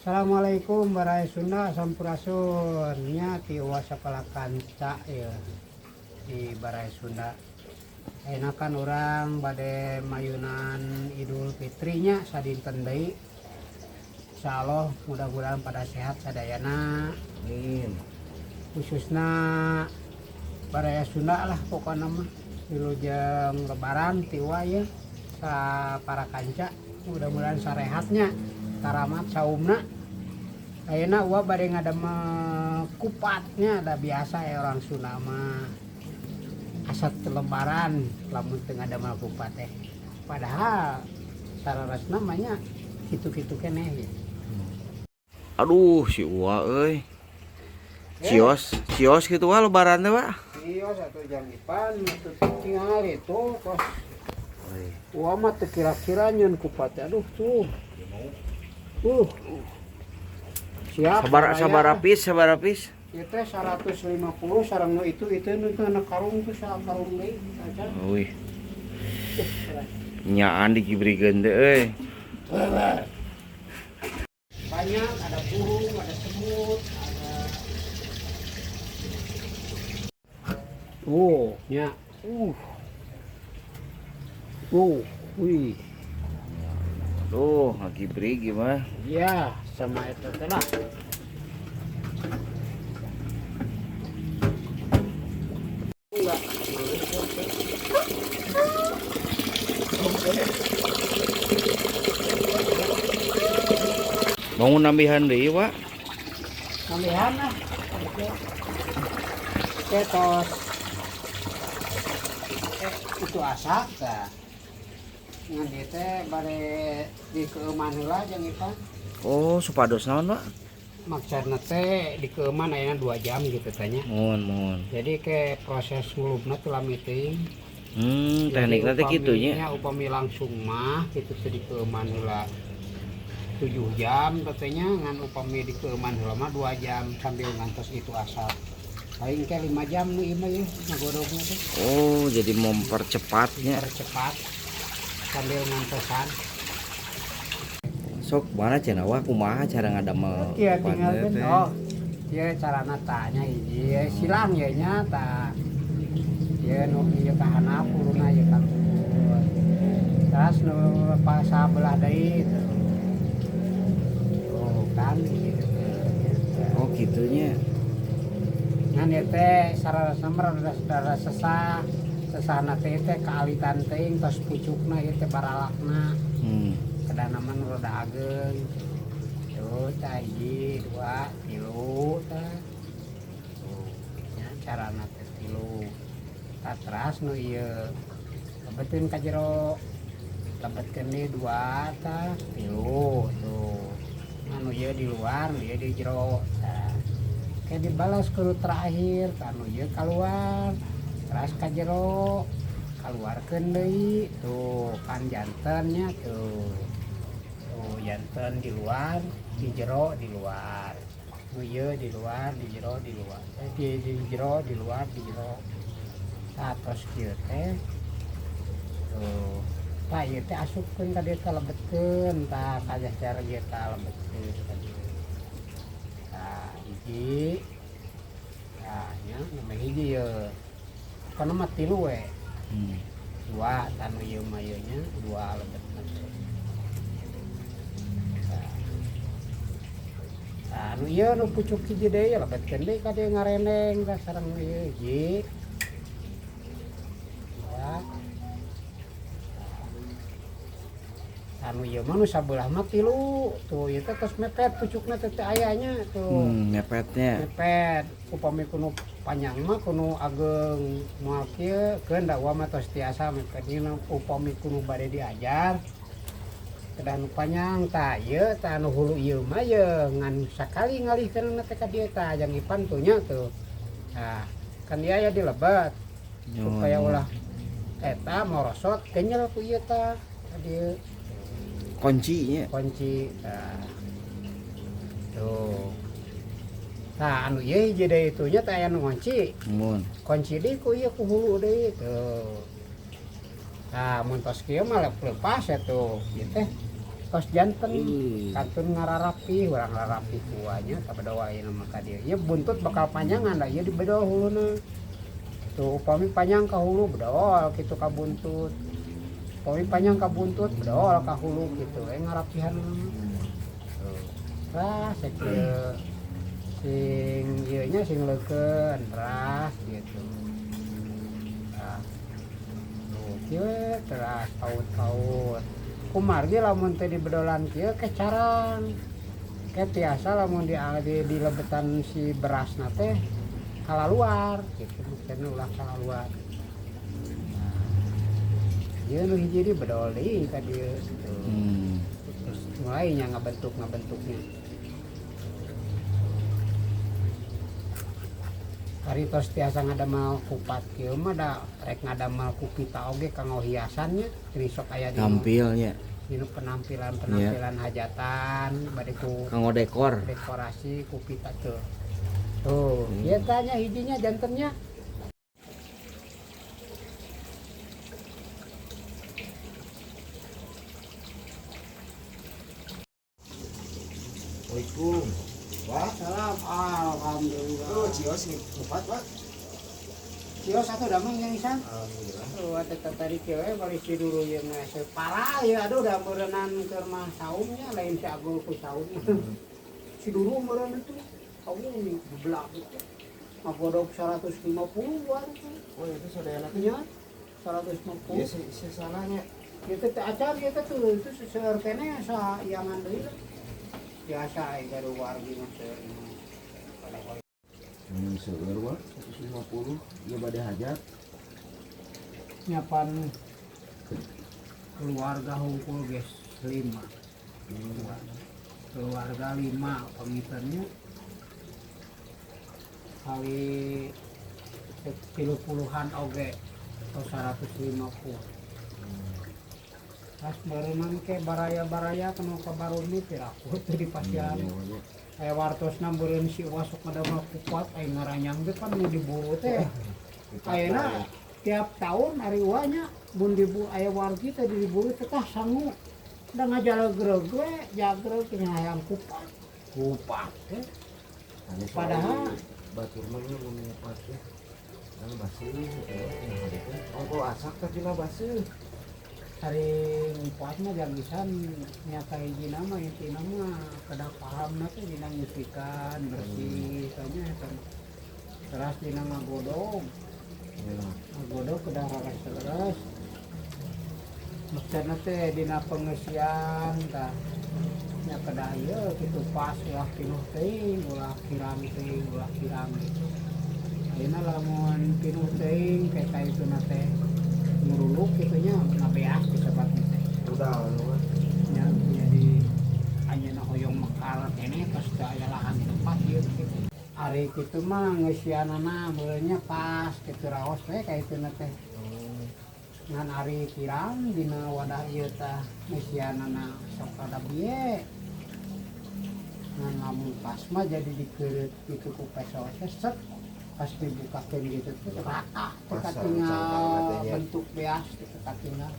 Assalamualaikum Baraya Sunda, sampurasun nya ti Uwa sapalakanca ya di Baraya Sunda. Enakan urang bade mayunan Idul Fitrinya sadinten deui. Insyaallah mudah-mudahan pada sehat sadayana. Amin. Khususna Baraya Sunda lah, pokokna mah wilujeng lebaran ti Uwa ya sa para kanca, mudah-mudahan sarehatnya, karamat saumna. Ayeuna Uwa bade ngadamel kupatnya, ada biasa ya orang Sunda mah asa lebaran lamun teu ngadamel kupat teh, padahal saleresna mah nya kitu-kitu keneh gitu. Aduh, si Uwa euy. Cios, cios gitu wa lebaran teh, Pak. Iya, satu jam ipan itu tinggal itu kos. Uwa mah teu kira-kira nyeun kupat teh. Aduh tuh. Siap. Sabar Baraya. Sabar apis, sabar apis. Ieu teh 150 sareng nu itu nu teu karung tuh, sakarung deui aja. Wih, nyaan digibrikeun teh euy. Banyak, ada burung, ada semut, ada. Oh, nya. Wih. Aduh, ngagibrig gimana? Iya, sama itu teh lah. Enggak. Bangun nambihan deui, Pak. Nambihan lah. Oke. Oke, tos. Itu asak tah. Ngan ieu teh bade dikeueuman heula jeung Ipan. Oh, supados naon, Pak? Maksudna teh dikeueuman ayeuna 2 jam gitu tanya. Mohon, mohon. Jadi ke proses ngulubna teh lami teuing. Teknikna teh kitu nya. Nya upami langsung mah kitu teh dikeueuman heula 7 jam katanya, ngan upami dikeueuman heula mah 2 jam sambil ngantos itu asap. Paling ke 5 jam nu ieu mah ye ngagodogna teh. Oh, jadi mempercepatnya. Percepat sambil ngantosan. Sok mana cenah wah, kumaha cara ngadamel Iya, tinggal kupatnya kan teh? Oh. Ieu carana tanya hiji silang ye nya tah. Ieu nu ieu ka handap huluna, ieu ka luhur. Terus nu pas sabelah deui tuh. Tuh kan gitu. Oh, gitunya. Ngan ieu teh sararasna mah rada sesah. Sesahna teh teh kaalitan teuing tos pucukna ieu teh baralakna. Kedana mah nu rada ageng. Tuh tah, hiji, dua, tilu tah. Tuh, nya carana teh tilu. Tah, teras nu ieu lebetin ka jero. Lebetkeun deui dua tah, tilu tuh. Anu ieu di luar, nu ieu di jero. Tah. Kayak dibalas ku nu terakhir, tah nu ieu keluar. Teras ka jero. Keluarkeun deui tuh kan jantennya tuh. Tuh janten di luar, di jero di luar. Nu ieu di luar, di jero di luar. Di jero di luar, di jero. Tah tos kieu teh. Tuh. Tah ieu teh asupkeun ka dieu teh, lebetkeun tah ka cara ieu tah, lebetkeun ka dieu. Tah hiji. Tah nya nu hiji ye. Kana mah tilu we. Dua tah nu ieu mah ieu nya dua lebetna teh. Tah. Tah nu ieu nu pucuk hiji deui lebetkeun deui ka dieu ngarendeng tah sareng nu ieu hiji. Dua. Tah nu ieu mah nu sabelah mah tilu. Tuh ieu teh tos mepet pucukna teh teu aya nya tuh. Mepetnya. Mepet. Upami kuno panjang mah kuno ageng moal kieu keun da Uwa mah tos tiasa mepet ieu upami kuno bade diajar. Kedah nu panjang tah ieu tah nu hulu ieu mah ye ngan sakali ngalihkeun teh ka dieu tah jang Ipan tuh nya tuh. Tah kan ieu aya dilebet supaya ulah eta morosot kenyal ku ieu tah ka dieu. Kuncinya. Kunci tah. Tuh. Tah anu ieu hiji deui itu nya teh aya nu ngunci. Mun. Kunci deui ku ieu ku hulu deui tuh. Tah mun tos kieu mah lepas ya tuh. Ieu teh Tos janten kantun ngararapi urang rarapi kuanya ka bedol ayeuna mah ka dieu. Ieu buntut bakal panjangan da ieu di bedol huluna. Tuh upami panjang ka hulu bedol kitu ka buntut. Upami panjang ka buntut bedol ka hulu kitu we ngarapihan mah. Tuh. Ras sakieu sing ieu nya sing leukeun ras gitu. Nah. Tuh kieu teras paut-paut. Kumargi lamun teh di bedolan kieu ke carang. Ke tiasa lamun di lebetan si berasna teh kalaluar gitu maksudna ulah kalaluar. Nah, ieu nu hiji di bedol deui ka dieu gitu. Terus mulai nya ngabentuk-ngabentuknya. Ari tos tiasa ngadamel kupat kieu mah da rek ngadamel kupita oge kanggo hiasannya jadi sok aya di Tampilnya. Dinu penampilan-penampilan hajatan bade ku Kanggo dekor. Dekorasi kupita tuh. Tuh, ieu tanya hijinya jantennya. Assalamualaikum. Wah, Salam, alhamdulillah. oh, cios nih, kupat, Pak. Cios satu damang yang isan. Alhamdulillah. Oh, ada tadi kieu we bari si dulu ieu mah parah ya aduh da meureunnan keur mah saumnya lain si agul ku saum. Si dulu meureun itu saum ini beblak gitu. Ngagodog 150 buah itu. Oh, itu saudara. Nya 150. Iya, si salahnya. Ieu teh acan ieu teh tuh itu seueur keneh sa iangan deui lah. Biasa aya gaduh wargi mah seueur mah. Seueur wah, 150 ieu bade hajat. Nyapan keluarga hungkul geus 5. Keluarga 5 pamitannya kali 30-an oge atau 150. Pas barengan ke baraya-baraya kena ka barumi piraku teu di pasiran. Aya wartosna meureun si wasok ngadamel kupat aya ngaranyang ge kan nu diburu teh. Ayeuna tiap tahun ari uanya mun dibu aya wargi teh diburu teh tah sangu. Da ngajalegreg we jagreg nya hayang kupat. Kupat teh. Padahal batur mah nya mun ngupat teh. Anu baseuh teh hari teh. Ongko asak teh dina baseuh. Hari ngupat mah jang pisan nyata hiji mah intina mah kedah pahamna teh dina ngeusikan bersih tanya eta mah. Teras dina ngagodog. Ngagodog kedah raras-raras. Maksudna teh dina pengeusian tah. Nya kedah ieu kitu pas ulah pinuh teuing, ulah kirang teuing, ulah kirang gitu. Ayeuna lamun pinuh teuing kayak kaituna teh nguruluk kitu nya ngabeas disebutna teh. Udah anu mah. Nya jadi anjeunna hoyong mekar keneh tos teu aya lahan tempat ieu kitu. Ari kitu mah ngeusianana meureunnya pas kitu raos we kaituna teh. Ngan ari kirang dina wadah ieu tah ngeusianana sok rada bieu. Ngan lamun pas mah jadi dikeureut kitu ku peso teh set pas dibukakeun gitu teh rata teh Pas katingal sareng teh bentuk beas teh katingal.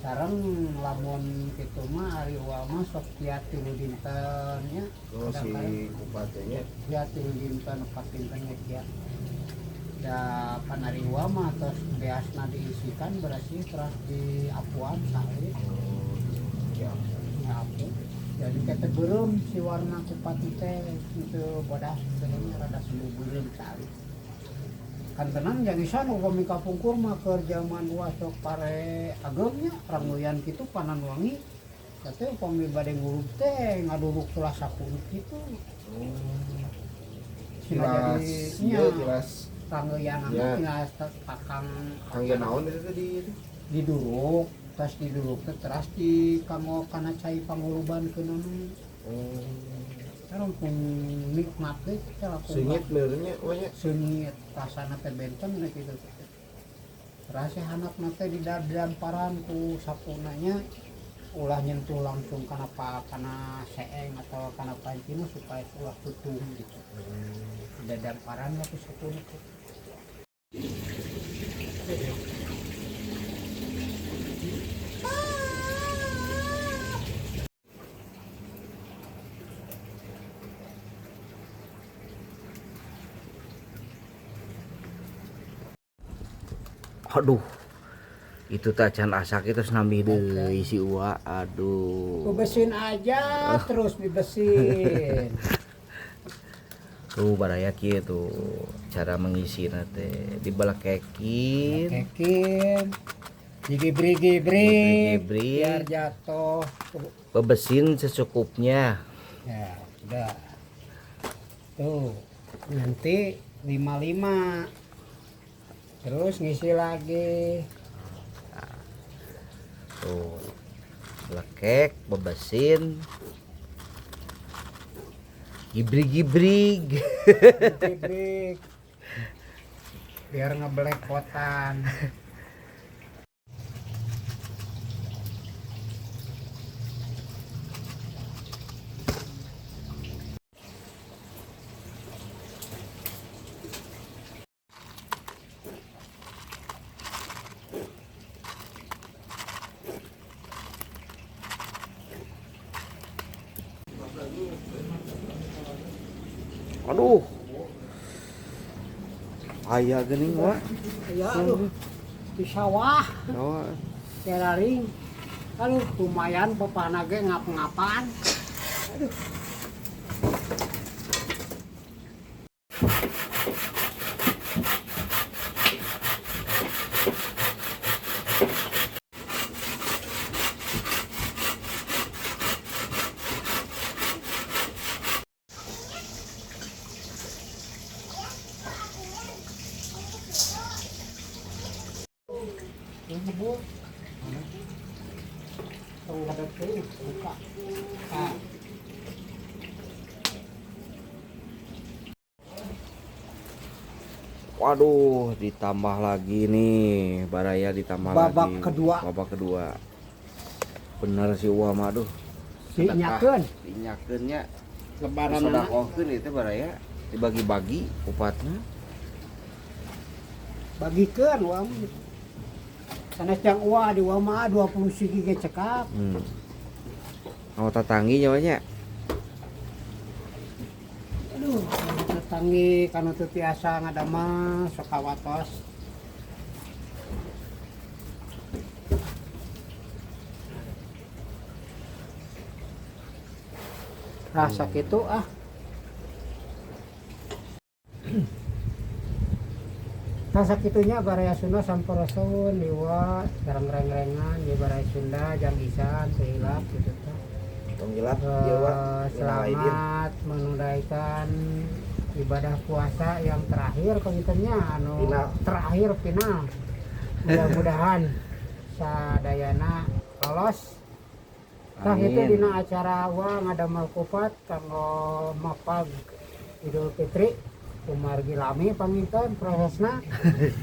Sareng lamun kitu mah ari uwa mah sok kiat 3 dinten nya. Oh, si kupat teh nya. Kiat 3 dinten 4 dinten nya kiat. Da pan ari uwa mah tos beasna diisikan berarti terus diapuan sare. Oh, ya. Nya apu. Jadi kata beureum si warna kupat teh itu bodas sebenarnya rada semu beureum sare. Kan tenang jangan isan upami kapungkur mah keur jaman uwa sok pare ageungnya ranguyan kitu panan wangi. Teh upami bade ngurub teh ngaduruk tulah sakuruk kitu. Sina Jelas, jadi iya, nya. Jelas. Ranguyan anu Ya. tinggal pakang Kang ya naon itu tadi itu? Diduruk, tas diduruk teh teras di kanggo kana cai panguruban keunana. Oh. Sareng pun nikmat teh cara kumaha. Seungit meureunnya we nya. Seungit rasana teh benten we kitu teh. Rasa hanapna teh di damparan ku sapuna nya ulah nyentuh langsung kana kana seeng atau kana pancina supaya ulah tutung gitu. Dadamparan lah ku sapuna teh. Aduh. Itu teh can asak itu nambih deui si Uwa. Aduh. Bebesin aja terus dibesin. Tuh baraya kieu tuh cara mengisi teh dibelekekin. Kekin. Digibrik-gibrik Digibrik. biar jatuh. Bebesin secukupnya. Ya, udah. Tuh, nanti 55. Terus ngisi lagi. Tuh. Lekek, bebesin. Gibrik-gibrik. Gibrik. Biar ngebelekotan. Aduh. Aya geuning wa. Ya, aduh. Di sawah, Oh, keraring. Aduh, lumayan bapana ge ngap-ngapan. Aduh. Ngebul. Tong ngadep buka. Nah. Waduh, ditambah lagi nih, baraya ditambah Babak lagi. kedua. Babak kedua. Bener sih Uwa mah aduh. Si nyakeun. Dinyakeun nya. Lebaran Sodakohkeun itu baraya dibagi-bagi upatna. Bagikeun wa mah. Sanes jang Uwa di Uwa mah 20 sigi ge cekap. Oh, tatanggi nyawanya. Aduh, tetangi kanu teu tiasa ngadamel sok kawatos. Rasa kitu ah. Rasa kitunya baraya Sunda sampurasun liwat sareng reng-rengan di baraya Sunda jang isan teu hilap kitu teh. Tong hilap ieu wa. Selamat menunaikan ibadah puasa yang terakhir kengitennya anu Final. Terakhir final. Mudah-mudahan sadayana lolos. Tah itu dina acara wa ngadamel kupat kanggo mapag Idul Fitri kumargi lami panginten prosesna.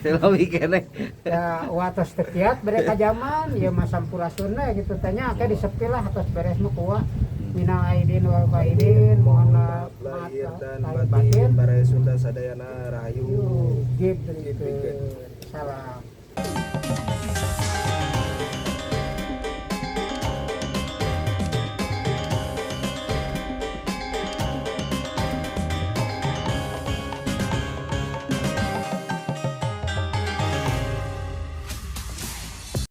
Lami keneh. Ya watos teu kiat bere kajaman ieu mah sampurasun we gitu teh nya ke disepi lah atos beres mah kuah. Minal aidin wal faidin, mohon maaf lahir dan lahir batin baraya Sunda sadayana rahayu. Gibrikeun. Salam.